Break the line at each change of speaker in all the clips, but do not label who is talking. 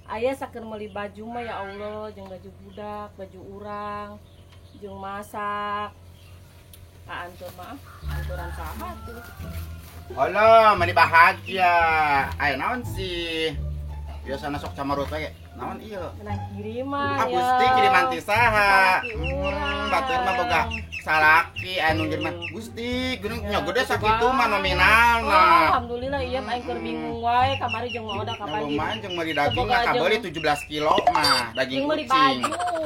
Aya saker meuli baju mah ya Allah, jeung baju budak, baju urang, jeung masak. Antur mah, anturan saha tuh.
Halo, mani bahagia. Aya naon sih? Biasana sok camarut we. Naon ieu?
Menang kiriman
ya. Gusti kiriman ti saha? Batur mah boga salaki anu kiriman. Gusti, geuning nya gede sakitu mah nominalna.
Oh, alhamdulillah ieu aing keur bingung wae kamari jeung mau kapan.
Lumayan jeung meuli daging mah kabeuli 17 kilo mah daging kucing.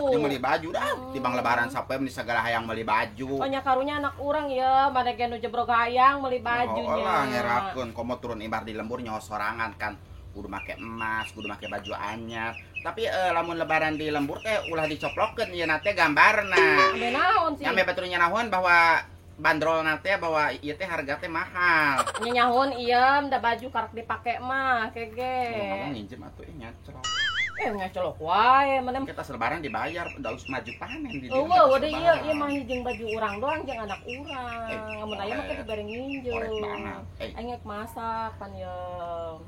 Jeung meuli baju dah tibang lebaran sapoe meni sagala hayang meuli baju.
Oh nya karunya anak urang ieu mana ge nu jebrog hayang meuli bajunya.
Oh lah ngerakeun komo turun ibar di lembur nyaho sorangan kan. Kudu make emas, kudu make baju anyar. Tapi lamun lebaran di lembur teh ulah dicoplokeun ieu na teh gambarna.
Ambe naon sih?
Ambe batur nyanahoan bahwa bandrolna teh bahwa ieu teh harga teh mahal.
Nyanyahun ieu da baju karak dipake mah kege.
Ngomong nginjem atuh nyacelok.
Nyacelok wae mana
kita lebaran dibayar da maju panen di dieu.
Eueuh, waduh ieu ieu mah jeung baju urang doang jeung anak urang. Lamun aya mah dibere nginjem.
Korek banget.
Aing rek masak pan ieu.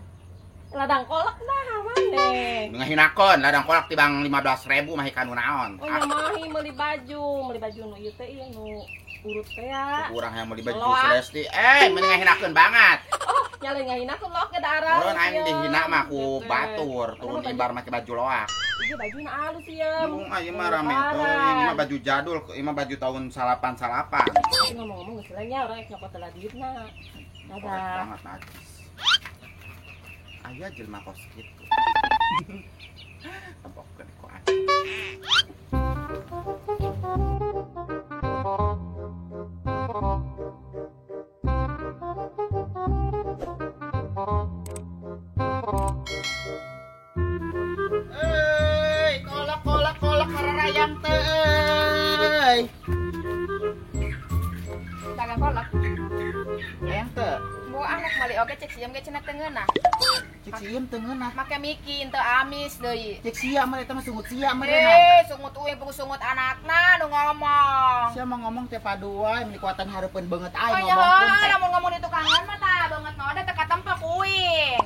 Ladang kolak nah maneh.
Ngahinakeun ladang kolak tibang 15.000 mah kanu naon.
Oh nya mahi meuli baju nu ieu teh ieu nu urut teh ya.
Urang yang meuli baju Celesti. Mending ngahinakeun banget.
Oh, nya lain ngahinakeun loak ge da
Urang aing dihina mah ku batur, turun ibar make baju loak.
Ieu bajuna alus ieu.
Mung ieu mah rame teuing, ieu mah baju jadul, ieu mah baju tahun 88.
Ngomong-ngomong geus nya urang rek nyokot heula duitna. Dadah.
Banget najis. Aya jelma kos kitu. Tepokkeun ku aing. Euy, kolak kolak kolak hararayang teh euy.
Dagang kolak.
Hayang teu.
Bu anak meuli oge cek sieum ge cenah teu ngeunah.
Cek sieum teu ngeunah.
Make miki teu amis deui.
Cek sia mah eta mah sungut sia meureunna.
Sungut uing pung sungut anakna nu ngomong.
Sia mah ngomong teh padu wae meuni kuatan hareupeun beungeut aing
ngomongkeun.
Oh
nya lamun ngomong di tukangan mah tah beungeut mah da teu katempok uing.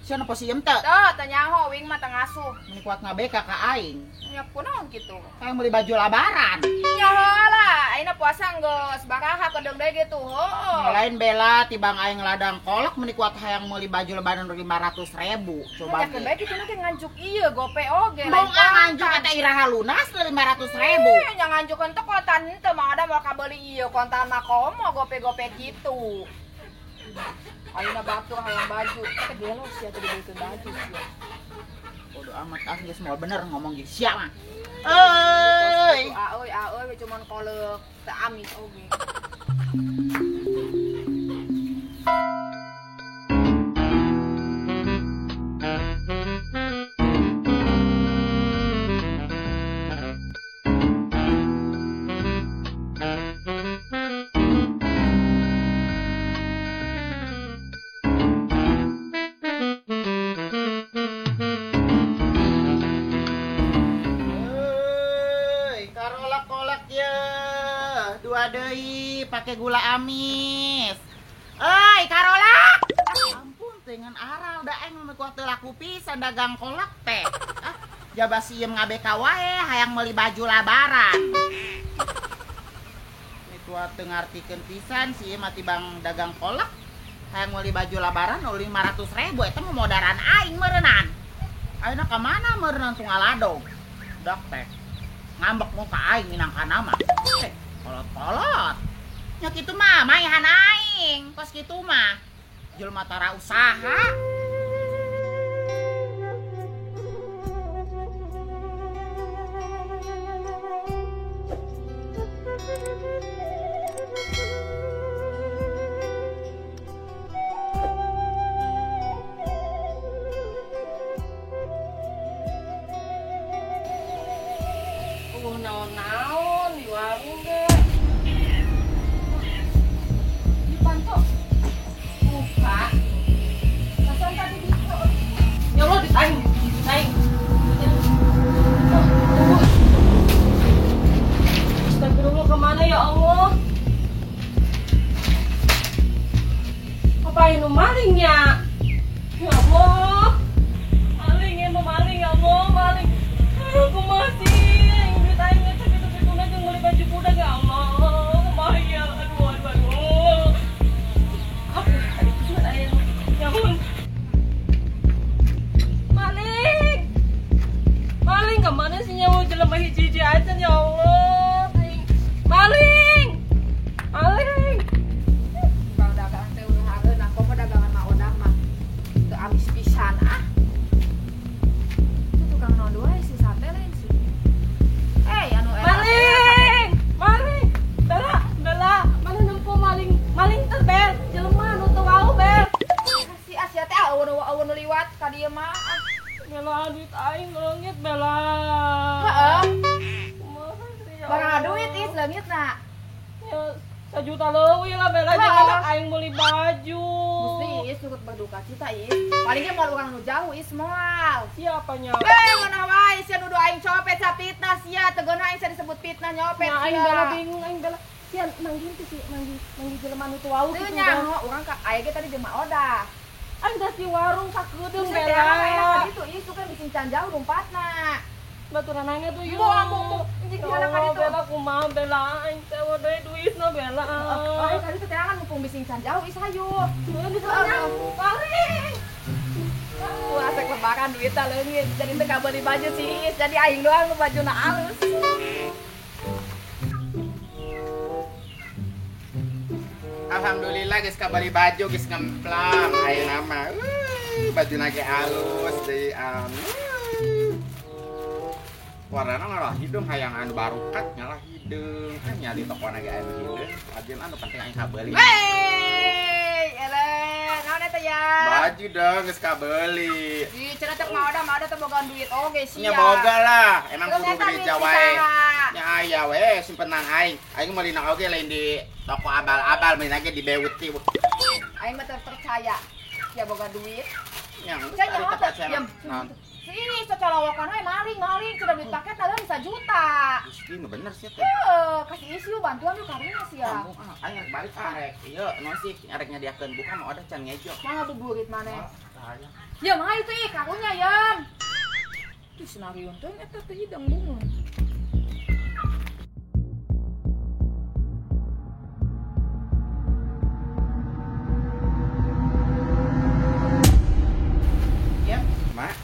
Sia nempo sieum teu?
Teu, teu nyaho uing mah teu ngasuh.
Meuni kuat ngabeka ka aing.
Nya kunaon kitu?
Hayang meuli baju lebaran.
Nya heula, ayeuna puasa geus baraha kedeung deui gitu heuh.
Lain bela tibang aing ladang kolak meuni kuat hayang meuli baju lebaran 500.000. Coba
ge. Bae kitu mah nganjuk ieu gope oge.
Mong nganjuk eta iraha lunas 500.000.
Nya nganjuk henteu kontan henteu mah ada mau kabeuli ieu kontan mah komo gope-gope kitu. Ayeuna batur hayang baju, teh gelo sia teh dibelikeun baju sia.
Bodo amat ah geus moal bener ngomong ge sia mah. Euy.
Aeuy aeuy cuman koleuk teu amis oge.
Deui pake gula amis. Euy, karolak. Ampun dengan aral da aing mah kuat teu laku pisan dagang kolak teh. Ah, jaba sieum ngabeka wae hayang meuli baju lebaran. Mitua teu ngartikeun pisan sieum mah tibang dagang kolak hayang meuli baju lebaran 500.000 eta mah modaran aing meureunnan. Ayeuna ka mana meureunnan tong ngaladog. Dak teh. Ngambek mu ka aing minangkana mah. Kolot-kolot. Nya kitu mah maihan aing, kos kitu mah. Jelema tara usaha.
Naon-naon di warung ge. Di panto. Buka. Kasan tadi buka. Ya Allah ditaing, ditaing. Astagfirullah kemana ya Allah? Apa ini malingnya? Ya Allah. Maling emang. Bela duit aing leungit Bela.
Heeh.
Kumaha sih ya
Barang
Allah.
duit is leungitna.
Ya sajuta leuwih lah Bela jeung anak aing meuli baju.
Gusti is turut berduka cita is. Palingnya moal urang nu jauh is moal.
Siapanya?
Eh ngeunah wae sia nuduh aing copet sia fitnah sia tegeuna aing sia disebut fitnah nyopet
Nah, aing
sia.
Bela bingung aing Bela. Sia manggih teh si manggih jelema nu teu wau
Teu
kitu.
nyaho urang ka aya ge tadi jeung Ma Odah.
Aing teh di warung sakedeung
Terus
Bela.
teh itu isu kan bikin can jauh lompatna.
Baturan aing tuh yuk.
Embung, embung. Anjing
Ya
di anak
Allah,
itu.
Bela kumaha Bela aing teh deui duitna Bela.
Oh, tadi teh kan mumpung bising can jauh is hayu.
Cuman di sana. Paling.
Wah, asek lebaran duitna leungit. Jadi teu kabeuli baju sih Is. Jadi aing doang nu bajuna alus.
Alhamdulillah geus kabeli baju geus ngemplang ayeuna mah. Bajuna ge alus deui am. Warnana ngalah hideung hayang anu barukat ngalah hideung. Kan nya di tokona ge aya nu hideung. Ajeun anu penting aing kabeli.
Hei, eleh, naon eta ya?
Baju dong geus kabeli.
Ih, cenah teh Ma Odah, Ma Odah teh boga duit oge sia.
Nya boga lah, emang
Terus
kudu
eta
beli
duit
jawae.
saha?
Nya aya we simpenan aing. Aing meulina oge lain di toko abal-abal meulina ge di Bewuti.
Aing mah teu percaya. Sia boga duit.
Nya
Sia nyaho teh.
percaya
Yem.
mah. Naon?
Si cocolowokan we maling-maling cenah duit paket adalah sajuta.
Gusti nu bener sih teh.
Heuh, kasih isu bantuan lu karunya sia.
Kamu ah, aing rek balik ah rek. Ieu naon sih arek nyadiakeun buka mah Odah can ngejo.
Mah ngabuburit maneh.
Bahaya.
Ya mah itu ih karunya yam. Tuh senarion teh eta teh hidung bunga.
Iya, Mak.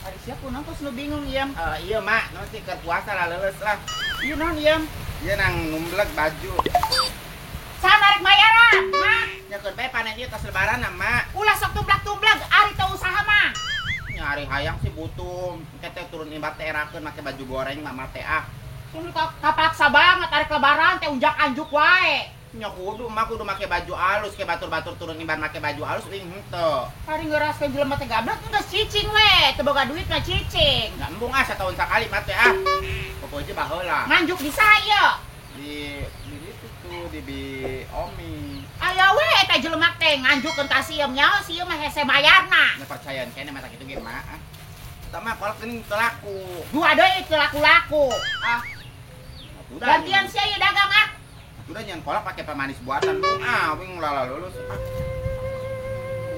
Ari sia kunaon kos nu bingung Yam?
Iya, Mak, naon sih keur puasa lah leuleus lah.
Ieu naon Yam?
Ieu nang numblek baju.
Saha narik mayaran? Mak,
Nyakeun bae panen ieu tos lebaran nah, Mak.
ulah sok tumblak-tumblak ari teu usaha mah.
Nyari hayang sih butuh. Engke teh turun imbat teh erakeun make baju goreng mama teh ah.
Kudu kapaksa banget arek lebaran teh unjak anjuk wae.
Nya kudu mah kudu make baju alus ke batur-batur turun imbat make baju alus uing henteu.
Ari ngeraskeun jelema teh gablek geus cicing we, teu boga duit mah cicing.
Nya embung ah satahun sakali mah teh ah. Pokoknya baheula.
Nganjuk di saya.
Di itu tuh di bi Omi.
Aya we eta jelema teh nganjukkeun ka sieum nyaho sieum mah hese mayarna.
Nya percayaan kene mata kitu ge mah. Ah. Eta mah kolak geuning teu laku.
Dua deui teu laku-laku.
Ah. Udah,
Gantian sia ieu dagang ah.
Udah jangan kolak pakai pemanis buatan dong. Ah, wing lala lulus. Ah.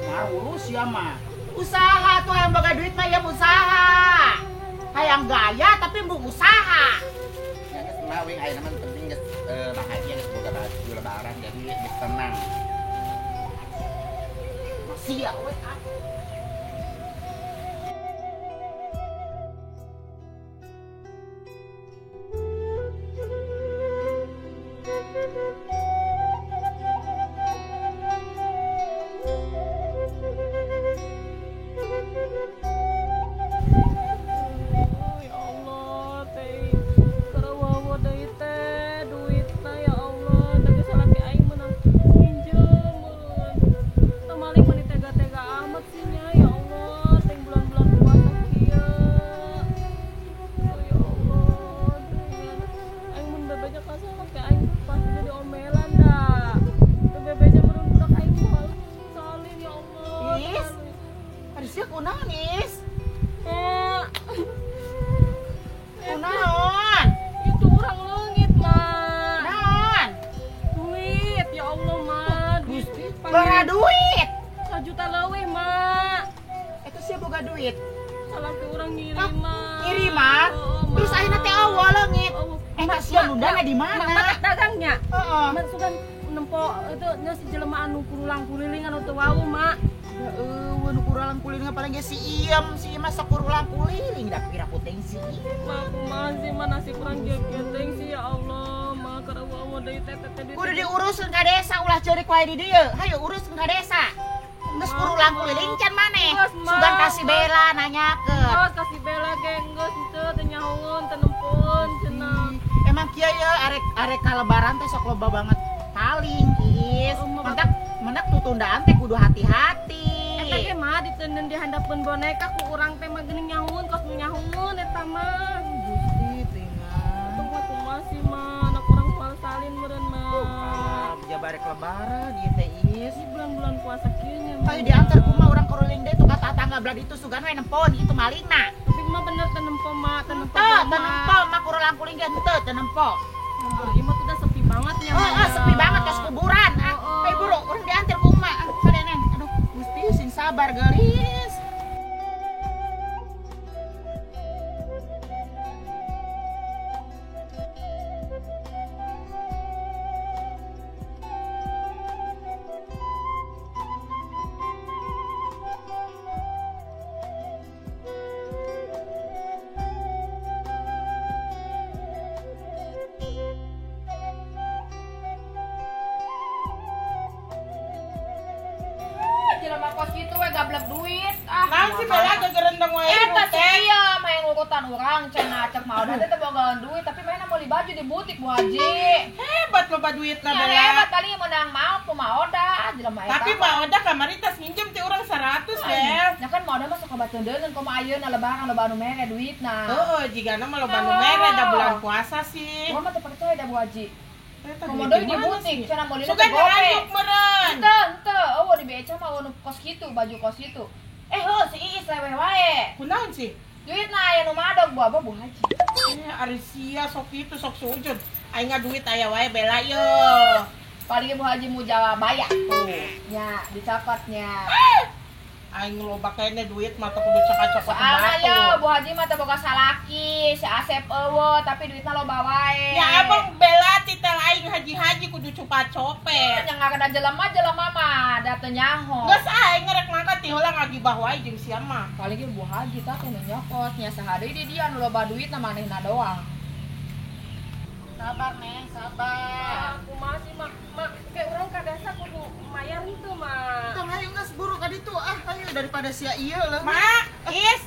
Kumaha urus sia mah. Usaha tuh hayang boga duit mah ya usaha. Hayang gaya tapi embung usaha.
Ya geus mah wing ayeuna mah penting geus bahagia geus boga baju lebaran jadi geus tenang.
Sia we ah.
Ya Allah, teh kerawawa deui teh duitna ya Allah, da geus salaki aing meunang nginjem. Teu maling mah tega-tega amat sih nya ya Allah, teh bulan-bulan puasa kieu. Oh ya Allah, teh aing mun bebeja ka salaki aing pasti jadi omelan da. Teu bebeja meureun budak aing moal salin ya Allah.
Is. Ari sia kunaon is?
Eh.
Kunaon?
Itu orang leungit, Mak.
Naon?
Duit, ya Allah, Mak. Duit
Boga duit.
Sajuta leuwih, Mak.
Itu sia boga duit.
Salaki urang ngiriman.
Ngiriman?
Oh, Mak.
Terus ayeuna teh eueuh leungit.
Oh.
Enak sia nundana di mana?
Mak, dagangnya.
Heeh.
Mak sugan nempo itu nya si jelema anu kurulang kuliling anu teu wau, Mak.
Ya eueuh nu kurulang kuliling paling ge si Iem, si Iem mah sok kurulang kuliling da pira puting si Iem.
Mak, kumaha sih, Mak nasib urang kieu kieu teuing sih ya Allah, Mak keur eueuh deui teh teh teh.
Kudu diuruskeun ka desa ulah ceurik wae di dieu. Hayu uruskeun ka desa. Geus kurulang kuliling can maneh. Sugan ka si Bella nanyakeun.
Geus ka si Bella ge geus henteu teu nyahoeun teu nempoeun cenah.
Emang kieu ye arek arek ka lebaran teh sok loba banget paling Is. Mentak mentak tutundaan teh kudu hati-hati.
Eta ge mah diteundeun di handapeun boneka ku urang teh mah geuning nyahueun kos nu nyahueun eta mah.
Gusti tinggal.
Tunggu kumaha sih mah, anak urang moal salin meureun mah.
Jabarek lebaran ieu teh Is.
Di bulan-bulan puasa kieu nya.
Ayo diantar kumaha urang kuruling deui tuh ka tatangga belah ditu sugan we nempon itu malingna.
Tapi mah bener teu nempo mah, teu nempo.
Teu nempo mah kurulang kuling ge henteu teu nempo.
Ieu mah udah sepi banget nya.
Heeh, sepi banget kos kuburan. Ayo buru urang diantar kumaha. Sadeneng. Aduh, Gusti sing sabar geulis.
Jelema kos kitu we gablek duit. Ah,
naon si Bella gegerendeng wae.
Eta sih ieu main ngurutan urang cenah cek mau teh teu bogaan duit tapi mainna meuli baju di butik Bu Haji.
Hebat loba duitna
ya,
Bella.
Hebat paling menang mau ku Maoda jelema eta.
Tapi Maoda kamari tas nginjem ti urang 100 Bel.
Nya kan Maoda mah sok bateundeun kumaha ayeuna lebaran loba anu mere duitna.
Heeh, jigana mah loba anu mere da bulan puasa sih.
Urang mah teu percaya da Bu Haji. Komodo di butik, cenah meulina teh
gope. Sugan meureun.
Henteu, henteu. Eueuh di BC mah nu kos kitu, baju kos kitu. Eh heuh si Iis leweh wae.
Kunaon sih?
Duitna aya nu madog bu abah Bu Haji.
Eh ari sia sok kitu sok sujud. Aing duit aya wae Bella ye.
Paling Bu Haji mu jawab baya. Nya, dicokotnya.
Aing loba kene duit mah teu kudu cakacokot
batu. Soalna ye Bu Haji mah teu boga salaki, si Asep eueuh tapi duitna loba wae.
Ya abang Bella titel aing haji-haji kudu cupa-copet.
Nya ngaran jelema-jelema mah da teu nyaho.
Geus aing ngerek mangkat ti heula ngagibah wae jeung sia mah.
Paling ge Bu Haji tah nu nyokot nya saha deui di dia anu loba duitna manehna doang.
Sabar Neng, sabar.
Kumaha sih mak, mak kayak urang ka desa kudu mayar henteu mak.
Tong hayu geus buru ka ditu ah, hayu daripada sia ieu leuh.
Mak, Is.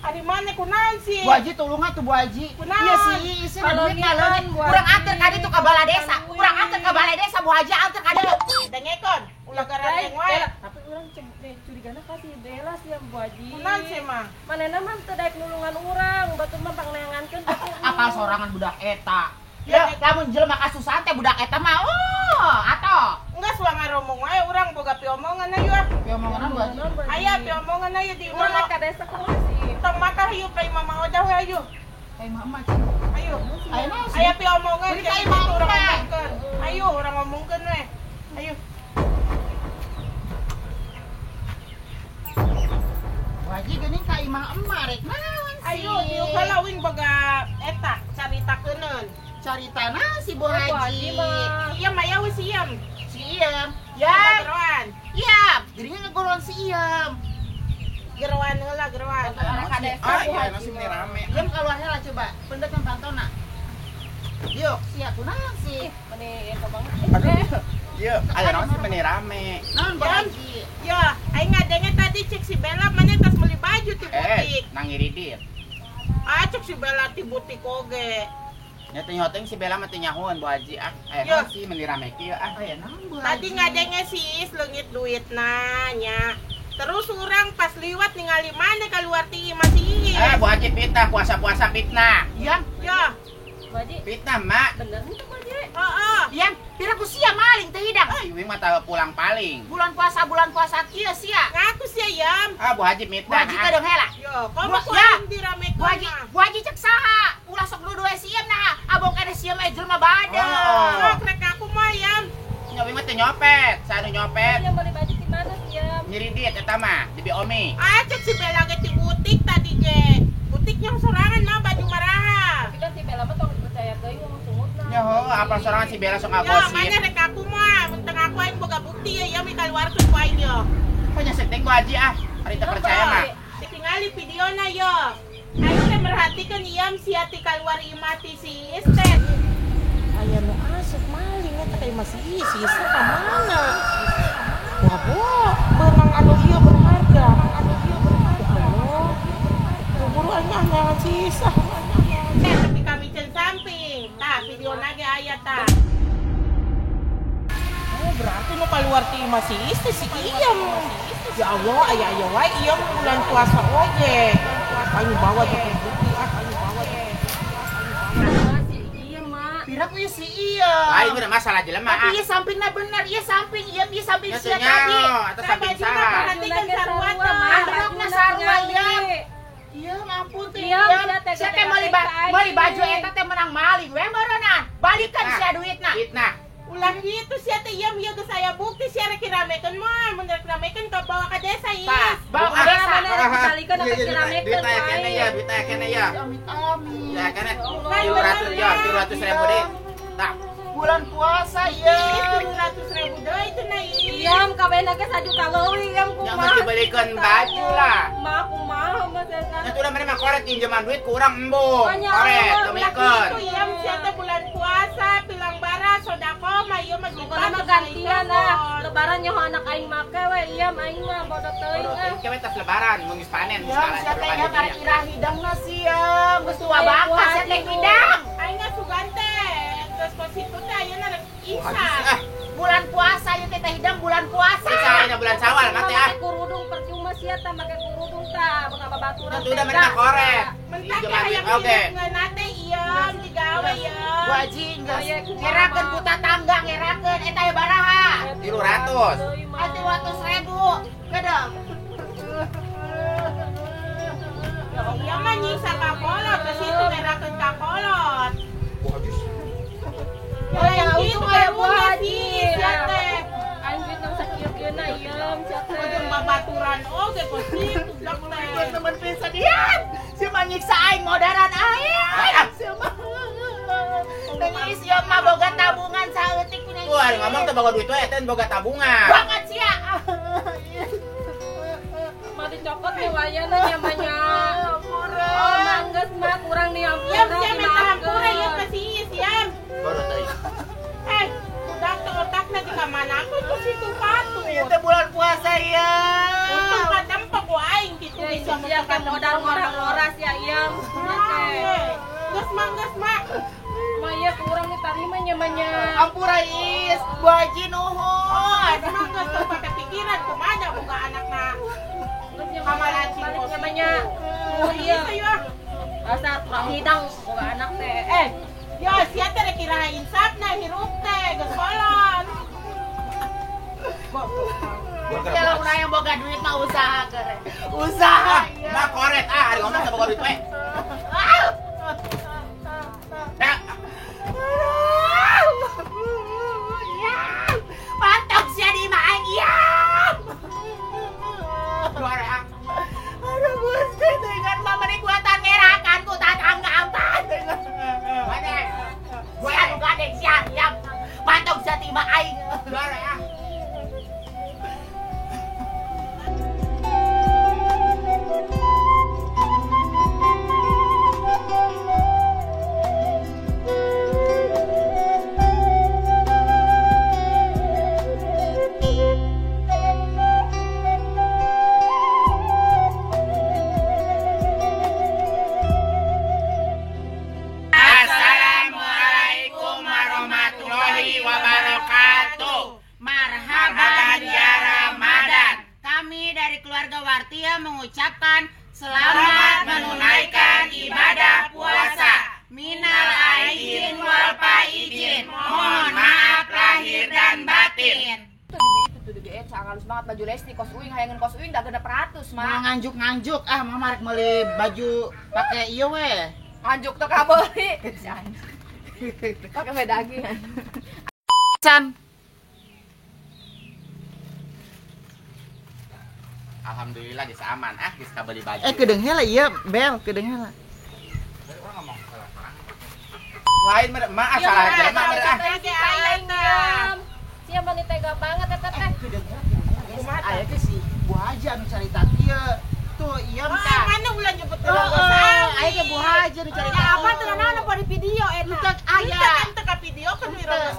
Ari maneh kunaon sih?
Bu Haji tulung atuh Bu Haji.
Kunaon?
Iya sih, Is duitna leungit. Urang anter ka ditu ka balai desa. Urang anter ka balai desa Bu Haji anter ka ditu.
Dengekon, ulah garandeng wae.
Tapi urang curigana ka si Bella sih Bu Haji.
Kunaon sih mah?
Manehna mah teu daek nulungan urang, batur mah pangneangankeun.
Apal sorangan budak eta. Ya, lamun jelema kasusahan teh budak eta mah oh, atoh.
Enggeus wa ngaromong wae urang boga piomongan ayo ah.
Piomongan Bu Haji.
Aya piomongan ayo di
urang ka desa kumaha sih?
Tong makah yuk ka Imah Mang Odah we ayo.
Ka Imah Emak.
Ayo. Aya piomongan
ka Imah
urang ngomongkeun. Ayo urang ngomongkeun we. Ayo.
Bu Haji geuning ka Imah Emak rek naon sih?
Ayo diuk heula wing boga eta caritakeunun.
Caritana si Bu Haji.
Iya mah ya si Iem.
Si Iem. Ya.
Geroan.
Iya, jadinya ngegeroan si Iem.
Geroan heula geroan.
Ka desa Bu
Ah,
Haji.
masih meni rame.
Iem keluar heula coba. Pendet yang pantona. Yuk, sia kunaon sih?
Meni eta banget.
Aduh. Ieu, aya naon sih meni rame.
Naon Bu Haji?
Ya, aing ngadenge tadi cek si Bella maneh tas meuli baju ti butik.
Nang ngiridit.
Ah, cek si Bella ti butik oge.
Nya teh nyoteng si Bella mah teu nyahoan Bu Haji ah. Aya naon sih meni rame kieu ah.
Aya naon Bu Haji?
Tadi ngadenge si Is leungit duitna nya. Terus urang pas liwat ningali maneh kaluar ti imah si Is.
Eh Bu Haji fitnah, puasa-puasa fitnah.
Yang
ya.
Bu Haji.
Fitnah, Mak.
Bener henteu Bu Haji?
Heeh.
Yang pira ku sia maling teh hidang.
Ah, ieu mah teu pulang paling.
Bulan puasa kieu sia.
Ngaku sia Yam.
Ah, Bu Haji fitnah.
Bu Haji teu heula.
Yo, komo ku aing diramekeun.
Bu Haji, Bu Haji cek saha? Ulah sok dudu we sieum nah. Abong kene sieum we jelema badeul.
Sok rek aku mah Yam.
Nya ieu mah teu nyopet, sanu nyopet.
Yang beli baju di mana sih Yam?
Nyiridit eta mah di Biomi.
Ah, cek si Bella ge ti butik tadi ge. Butiknya sorangan mah baju maraha.
Tapi kan si Bella mah tong dipercaya deui ngomong sungutna.
Ya heuh, apa sorangan si Bella sok ngagosip.
Ya, mana rek aku mah, mun teu ngaku aing boga bukti ya, ya mi kaluarkeun ku aing yo.
Kok nya setting Bu Haji ah, ari teu percaya mah.
Tingali videona yo. Aing teh merhatikeun iam sia ti kaluar imah ti si Is teh.
Aya nu asup maling eta ka imah si Is, si Is ka mana? Wah, bu, beunang anu ieu berharga. Anu ieu berharga. Buru-buru aing ah neangan si Is ah.
Teh tapi kami can samping. Tah videona ge aya tah.
Oh, berarti nu kaluar ti imah si Is teh si Iem. Ya Allah, aya-aya wae ieu bulan puasa oge. Aing bawa teh bukti ah, aing bawa teh.
Iya, Mak.
Piraku ieu si ieu.
Lain bener masalah jelema.
Tapi ieu sampingna bener, ieu samping, ieu ieu samping sia tadi.
Atau samping saha?
Perhatikan sarua teh.
Androkna sarua ieu. Iya, ampun teh. Sia teh meuli baju eta teh menang maling we meureunnan. Balikeun sia duitna.
Duitna.
Ulah kitu sia teh ieu ieu geus aya bukti sia rek diramekeun mah, mun rek diramekeun ka bawa ka desa ieu.
Bawa ka desa.
Mana rek dibalikeun apa diramekeun
duit aya kene ya, duit aya kene ya.
Amit amit.
Ya kene. 300 ya, 300 ribu deui. Tah.
Bulan puasa ya.
300 ribu deui itu na ieu.
Iam kabehna ge sajuta leuwih iam kumaha.
Jangan dibelikan baju lah.
Mah kumaha mah cenah.
Nya udah mana mah koret pinjaman duit kurang embung. Koret tumikeun.
Itu iam sia teh bulan puasa pilang bara sodako mah ieu mah
pokona mah gantian lah. Lebaran nyaho anak aing make we iam aing mah bodoh teuing ah.
Kewe tas lebaran mun geus panen
geus kalah. Sia teh karek irah hidangna sia, geus tua bangka sia teh hidang.
Aing mah sugan teh geus kos situ teh ayeuna rek isa.
Bulan puasa ieu teh hidang bulan puasa.
Isa ayeuna bulan Syawal mah teh ah.
Make kerudung percuma sia tah make kerudung tah bakal babaturan.
Atuh udah mana koret.
Mentak hayang hidup teh ieu digawe ieu.
Bu Haji geus ngerakeun ku tatangga ngerakeun eta ye baraha.
300.
300 ribu. Gedeng.
Ya mah nyiksa ka kolot ke situ ngerakeun ka kolot.
Bu Haji.
Ya untung aya Bu Haji.
Sia teh.
Aing duit nu sakieu-kieuna ieu sia teh.
Ujung babaturan oge kos situ blok teh.
Temen pisan ieu. Si mah nyiksa aing modaran aing. Si mah. Nangis ieu mah boga tabungan saeutik ku nangis.
Tuh ari ngomong teh boga duit we teh boga tabungan.
Banget sia.
Mah dicokot nih wayana nya mah nya. Oh manggeus mah kurang nih ampun.
Ieu sia minta hampura ieu ka si Is ieu.
Baru tadi.
Udah ke otakna di kamana aku ku situ patuh.
Ieu teh bulan puasa ieu.
Untung kadempok ku aing kitu bisa
sia kan modal ngora-ngora sia ieu.
Geus mah geus mah.
Mah ieu kurang nih tarima nya mah nya.
Ampura Is, Bu Haji nuhun.
Geus mah geus teu pake pikiran kumaha boga anakna. Kamalancing
balik nya mah nya. Nuhun ieu. Asal kurang hidang boga anak teh.
Yo, sia teh rek iraha insapna hirup teh geus kolon.
Ya lamun aya boga duit mah usaha keur. Usaha.
Mah koret ah ari ngomong teh boga duit we. Dah.
Mantap sia di imah aing ieu.
Juara ah.
Aduh Gusti dengan mama buatan ngerakan ku tatangga ampan. Sia nu gadeng sia yang mantap sia ti imah aing.
Juara ah. Assalamualaikum warahmatullahi wabarakatuh.
Marhaban ya Ramadan. Kami dari keluarga Wartia mengucapkan selamat menunaikan ibadah puasa. Minal aidin wal faizin. Mohon maaf lahir dan batin.
Tuh di BE halus banget baju Lesti kos uing hayangeun kos uing da genep ratus
Mah
mah.
nganjuk-nganjuk ah mama rek meuli baju pake ieu we.
Nganjuk teh kabeuli. Pakai we daging.
San.
Alhamdulillah geus aman ah geus kabeli baju.
Kedeung heula ieu bel kedeung heula.
Urang ngomong salah orang. Lain mah mah salah jelema mah ah.
Sia mah tega banget eta teh.
Kedeung heula. Aya ge si Bu Haji anu carita kieu. Tuh ieu tah.
Mana ulah nyebut
Aya ge Bu Haji anu carita.
Ya apa teu naon di video eta.
Teu aya.
Teu ka video kan wirang